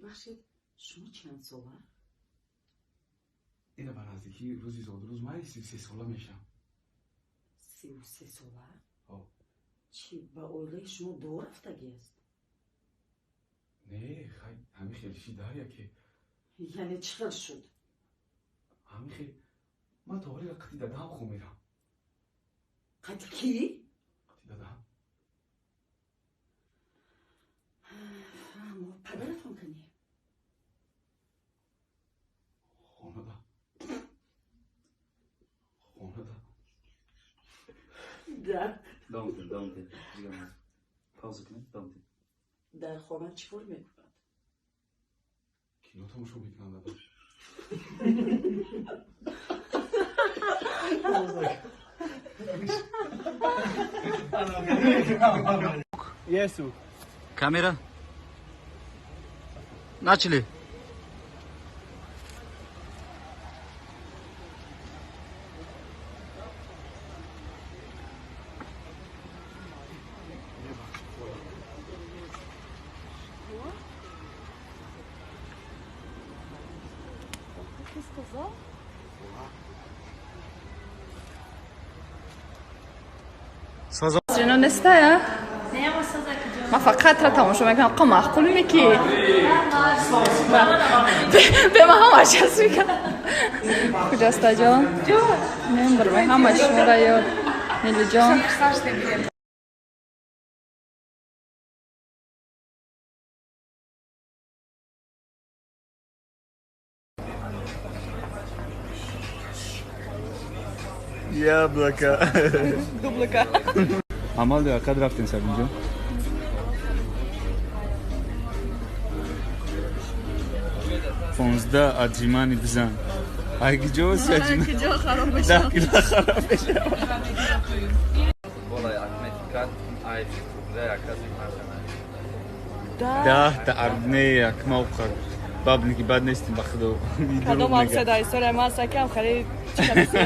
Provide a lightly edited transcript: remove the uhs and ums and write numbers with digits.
Мебахшед, шумо чанд сола? Ина ба наздикии рӯзи зодрӯз май 33 сола мешавам. 33 сола? Ҳо. Чӣ, ба оилаи шумо ду рафтагӣ аст? Не, хай, ҳамин хел шида яке. Яъне чӣ хел шуд? Ҳамин хел ман то ҳолира қати дадам хоб мерам. Қати кӣ? Қати дадам. Фаҳмо, падаратон кани? Хонада. Хонада. Дар Давом кунед, давом кунед. Ҷигарам. Пауза кунед, давом кунед. Дар хона чӣ кор мекунад? Кино тамошо мекунад, дадам. Есу. Камера. Начали. Ты сказал? Жино нестая? Ман фақат ра тамошо мекунам. Қа маъқул меки? Бе ман ҳамаш ҳас мекунам. Хуҷастаҷон. Мембарам ҳамаш шуморо ёд. Нилиҷон. Яблоко. Дублика. Амал қад рафтем, Сабинҷон? 15 аджимани бизан. Ай киҷо оси аджимани? Киҷо хароб 10 кило хароб мешавад. Футбола Ахмед кард, ай футбола якази панҷана. 10 та арбне як мавқа. Бабники бад нестим, ба худо. Кадом ҳамсадаи соли ман сакам хари чикадиса?